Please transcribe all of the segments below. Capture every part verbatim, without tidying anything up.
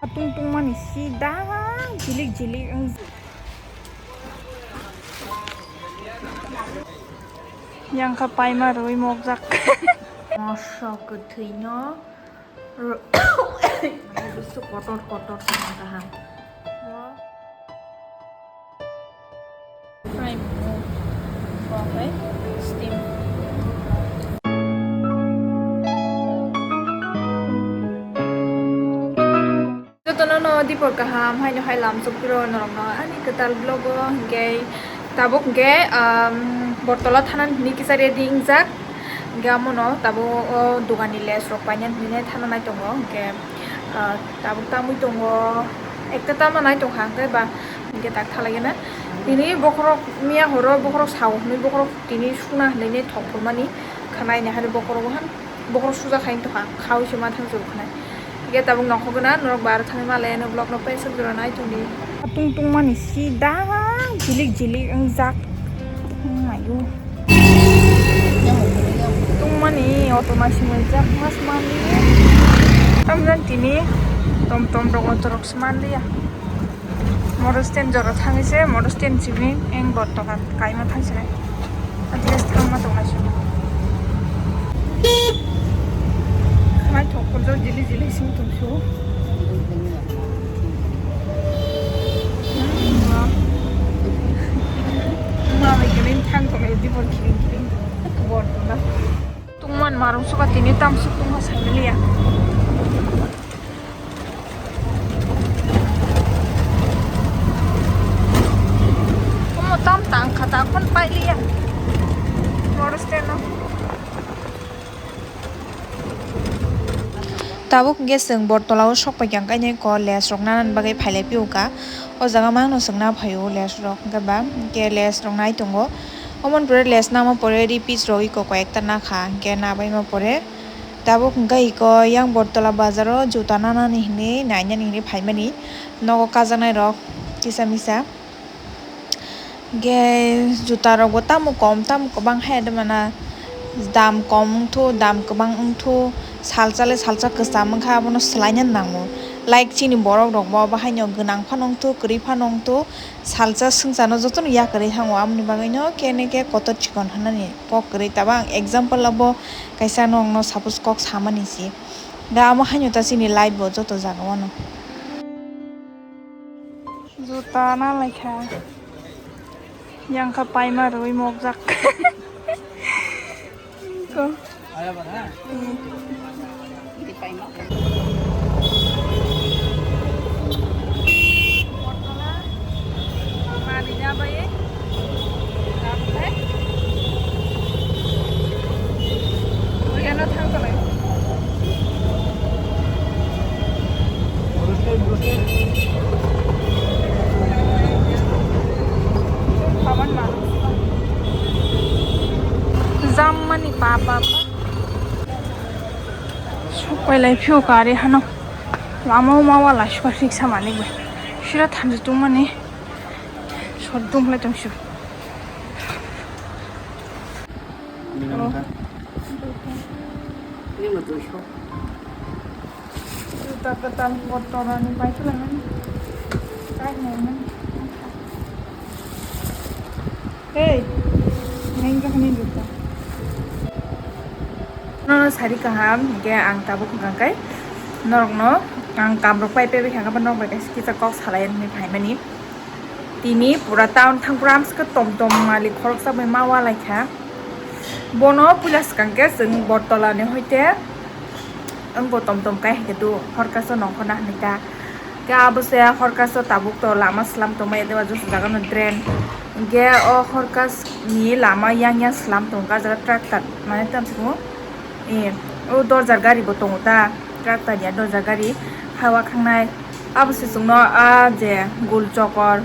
Tung tungmani sida jilik jilik wng. Yang kha paima rwi mokjak. Mosok kwthwino ro-, kotor kotor tongma kaham. Fry mo. Bo khai steam. Jotono no dipor kaham, haino hai lamsok piro norokno ani kwtal vlog o, hinkhe tabuk hinkhe, um, Bortola thanani hwnwi kisa ready wngjak. Hinkhe amono tabuk o dogani lace rok painani hwnwi thana nai tongo, hinkhe, uh, tabuk tamwi tongo, ekta tama nai tongkha, hinkhe ba hinkhe tak thalai gana. Tini bokhorok miya horo bokhorok sao hwnwi bokhorok tini sukna hwnwi thok phurmani khanai ni hari bokhorok han. Bokhorok suja khai tongkha, khaui se ma thang chuk khanai. Ge tabuk nongkhor gana, norok bar thangwi ma le, ano vlog no paisa jora nai tongdi. Tung tungmani sida jilik jilik wngjak. Mayu. Tungmani auto masi mwijak mas mani. Tamjani tini tom tom rok auto rok se manliya. Motor stand jora thangwi se, motor stand simi eng bor tokan kaima thangsinai. At least thangma tongnaisio. Khamai thok khorjak jili jili simi tongsu. Mami kene thang tongnai di bor kiring kiring bor tona. Tungman marung suka tini tamsuk tungma saimiliya. Omo tam tang kha ta khon pailiya. Motor stand o. Tabuk hwnkhe chwng Bortola o sok paikha kainwi ko lace rok nanani bagwi phailai phiyokha. O jaga mangno chwng na phaio lace rok hwnkhe ba hwnkhe lace rok nai tongo. Omoni pore lace nangma pore ri piece rogwi koko ekta nakha hwnkhe nabaima pore. Tabuk hwnkhe iko yang Bortola bazar o juta nanani hinwi nainani hinwi phaimani nogo kajaknai rok kisa misa. Hwnkhe juta rokbo tamo kom tamo kwbang hai de mana dam kom wngthu dam kwbang wngthu salsa le salsa kwcham wngkha abono swlaina nango like chini borok rokbo obo haino gwnang phano wngthu kwrwi phano wngthu. Salsa swngcharno jotono yakarwi thango, aboni bagwino kene khe kotor chikon hwnani kok kwrwi. Tabuk ang example abo kaisa nokno suppose kok samani se, da amo haino ta chini life bo joto jagao no. Juta na laikha, yang kha paima rwi mokjak. Ko. Jammani papa. Sok pailai phiyokha ari hano. Lama o ma wala suka riksa malik bai. Sira thansa tongmani. Sot tongkhlai tongsu. Juta kwtal Bortolani pai khlaiman. Kai naiman. Hey, neng jokhon ni juta. No sari kaham, hingke ang tabuk hwnkha kai norokno ang kam rok pai pai bai kha, norok bai kaisa kisa kok salai hinwi phaimani. Tini pura town thangpra amswkhe tom tom malik khoroksa bai ma walaikha. Bono puila swkang khe chwng Bortola ni hoite wngbo tom tom kai hai khe do horkaso nongkhorna hinwi ta. Khe abo se horkaso tabuk to lama slam tongmaya, tei o jaga no drain. Hingke o horkas ni lama yang yang slam tongkha, o jaga tractor mane tamo se o dorjar gari bo tongo ta, tractor ya dorjar gari hawa khangnai. Abo se chwngno a je gul chokor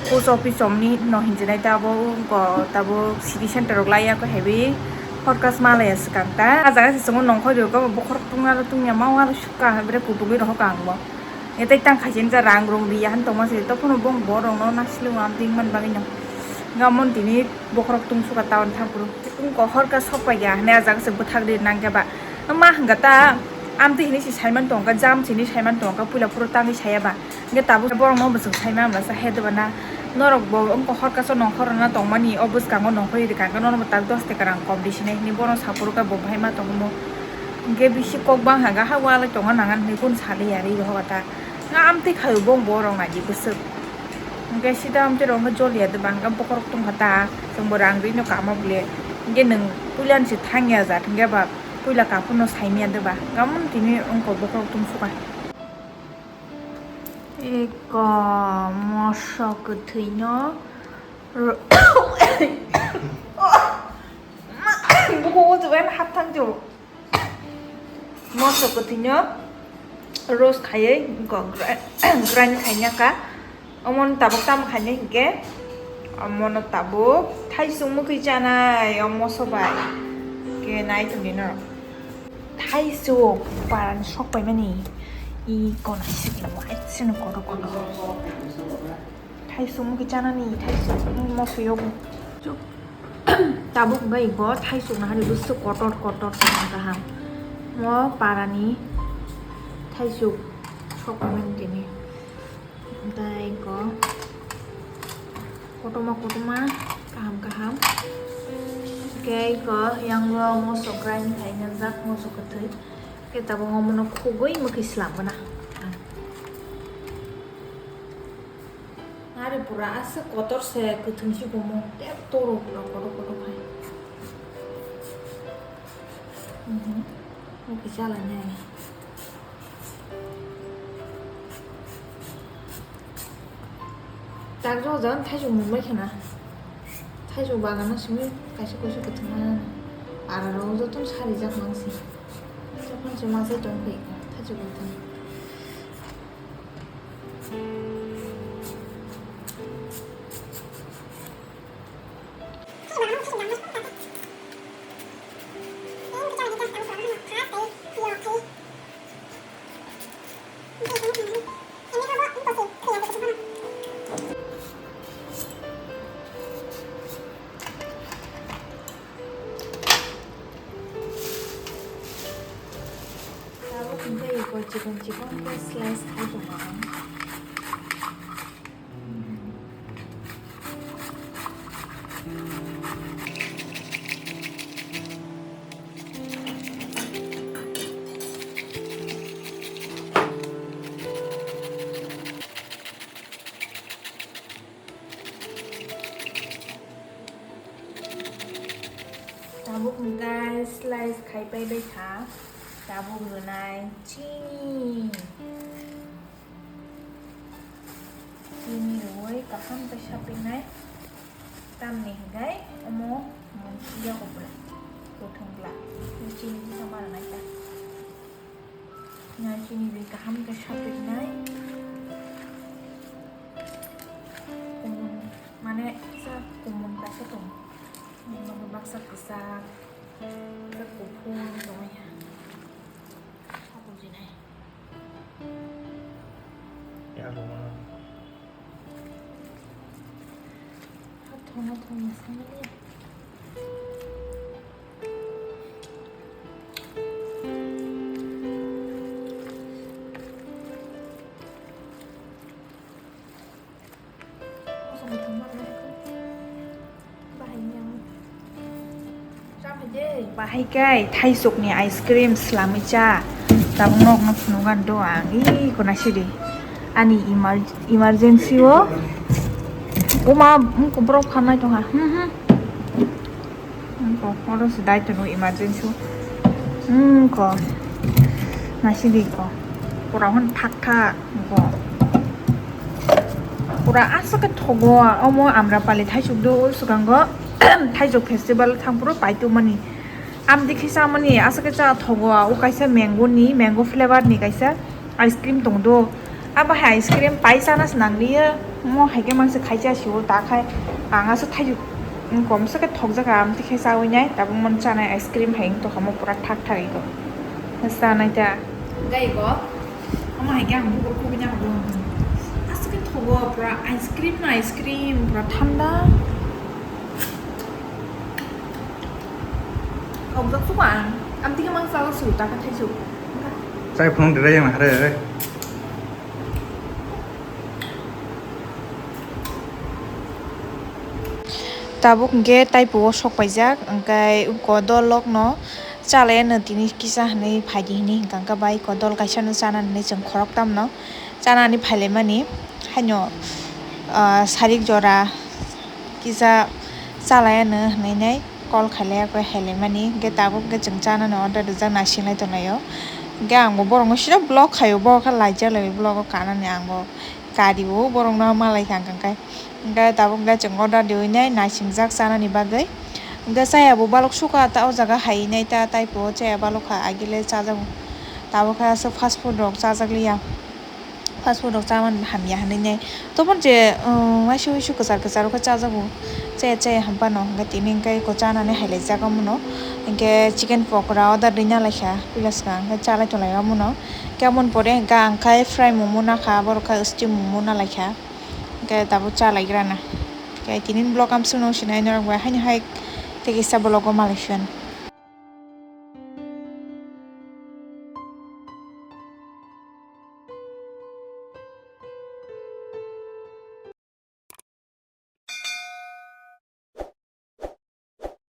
post office chomni no hinjinai ta, abo wngkha tabuk city center rok laiya khe heavy horkas malaya swkang ta. A jaga se chwngno nongkhor rok bokhorok tungna tungya ma wala sukha, bere kutugwi rohor kha ang bo. Tei tang khaisa rang rong riya han tongma se, tei phano bong borok no nasle wam ding man bagwi no. Gamon tini bokhorok tungsukha town thangphuru. Wngkha horka sok paikha hwnwi a jaga se bwthak ri nangkhe ba. Ma hwnkha ta, Amtwi hinwi se saiman tongkha, jam se hinwi saiman tongkha, puila phuru tangwi saya ba. Hwnkhe tabuk borokno bwswk saima hamlasa he deba na. Norok bo wngkha hor kaisa nongkhor rwna tongmani, o bwskango nongkhor rwdi kha, hwnkhe norok bo tak dos taka rang kom di sinai hinwi bono saphuru kha bo bahai ma tongmo. Hwnkhe bisi kok bang ha, gahak walai tongna nangan hinwi kunu saliya ri rohor ta. Nga amtwi khaio bo borok naidi bwswk. Hwnkhe sida amtwi rok wngkha joliya deba, hwnkhe bokhorok tongkha ta, chwngbo rang rino kama bole. Hwnkhe nwng puilani se thangya jat, hwnkhe ba puila kaphurno saimanya deba. Gamon tini wngkha bokhorok tongsuka. Eko moso kwthwino ro-, bukhuk o chubaino hapthang chubo. Moso kwthwino roast khaiwi grind khaina kha. Omono tabuk tamo khainai hinkhe, omono tabuk thaisuk mwkhwi chanai o moso bai. Khe naithok di norok. Thaisuk parani sok paimani i konai sini waisino kotor kotor. Thaisuk mwkhwi chanani, thaisuk moso yogo. Tabuk hwnkhe iko thaisuk nahari bwswk kotor kotor kaham kaham. Mo parani thaisuk sok paimani tini. Tei ko kotorma kotorma kaham kaham. Khe ko yango moso grind khaina jak moso kwthwi. Khe tabuk omono khugwi mwkhwi slam gana. Ari pura aswk kotor se kwthwng si kumo tei toro pura kotor kotor khai. Mhm. Mwkhwi chala nai. Tak jok jagani thaisuk nung bai khna. Thaisuk bagano simi kaisa kaisa kwthwng ma nang. Ara rok jotono sari jak mang si. Jokhon se ma sai tong phi thaisuk kwthwng. Tabuk hwnkhe iko chikon chikon khe slice khai tongo ang. Tabuk hwnkhe slice khai pai bai kha, tabuk rwnai chini. Chini rwui kaham khe sapiknai, tamni hwnkhe omo mungsi yago bwla, kwthwng bwla, chini kisa ma rwnai ta. Nai chini bai kaham khe sapiknai. Kumun, mane kisa kumun kaisa tongo. Baksa kwchak, baksa kuphur tongwi ha. Abo jinai. Ya, bo mano. Thongna thongna sangliya. Bahai kai thaisukni ice cream slamwi cha. Tabuk nok no phunukgan do ang. Ih, kona sidi. Ani emer-, emergency o. Uma, um, borok phanai tongha. Hmm, hmm. Ko, oro se dai tono emergency. Hmm, ko. Nasidi ko. Pura hwn thak thak ko. Pura aswk khe thogo, omo Amrapali thaisuk do, o swkango thaisuk festival thang phuru paitu mani. Amtwi khe chamani aswk khe cha thogo, o kaisa mango ni, mango flavor ni kaisa ice cream tong do. Abo hai ice cream pai chana se nang liya. Mo hai khe mangsa khai cha sio ta khai. Ang asa thaiju kom sa khe thok jaga am tikhe chawi nai. Tabuk mon chanai ice cream hai wng tokha mo pura thak thak ego. Sa nai ta. Gai go. Amo hai khe ang bukur kubi na ko. Asa khe thogo pura ice cream na ice cream pura thanda. Thok jak suka ang. Am tikhe mangsa la su ta kha thaiju. Chai phunuk dere yang hare. Tabuk hwnkhe taipo o sok paijak, hwnkhe kodol lokno chalai ano tini kisa hinwi phaidi hinwi hwnkha, hwnkhe bai kodol kaisa no chana hinwi chwng khoroktam no chanani phailaimani haino, ah, sarik jora kisa chalai ano hinwi nai. Call khailai ya khe hailaimani, hwnkhe tabuk hwnkhe chwng chanani order rijak, naising lai tonglaio. Hwnkhe ang bo borokno sida vlog khaio, borok khe laijak lai vlog o kanani, ang bo kario borokno malaikha hwnkhe. Hwnkhe tabuk hwnkhe chwng order riwi nai naisingjak chanani bagwi. Hwnkhe chaya bo balok sukha ta o jaga hai nai ta, taipo chaya balokha agile chajago. Tabuk khe aswk fast food rok chajak liya. Fast food rok chaman hamya hinwi nai. Tobon je, um, waisa waisa kwchar kwchar khe chajago. Chaya chaya ham phano hwnkhe tini hwnkhe eko chanani hailaijak omono. Hwnkhe chicken pokora order rina laikha pila swkang hwnkhe chalai tonglaio omono. Hwnkhe aboni pore hwnkhe ang khai fry momo nakha, borok khai steam momo nalaikha. Hwnkhe tabuk chalaigrana. Hwnkhe tini vlog amsukno sinai norok bai haino hai tei kisa vlog o malaiphiyano.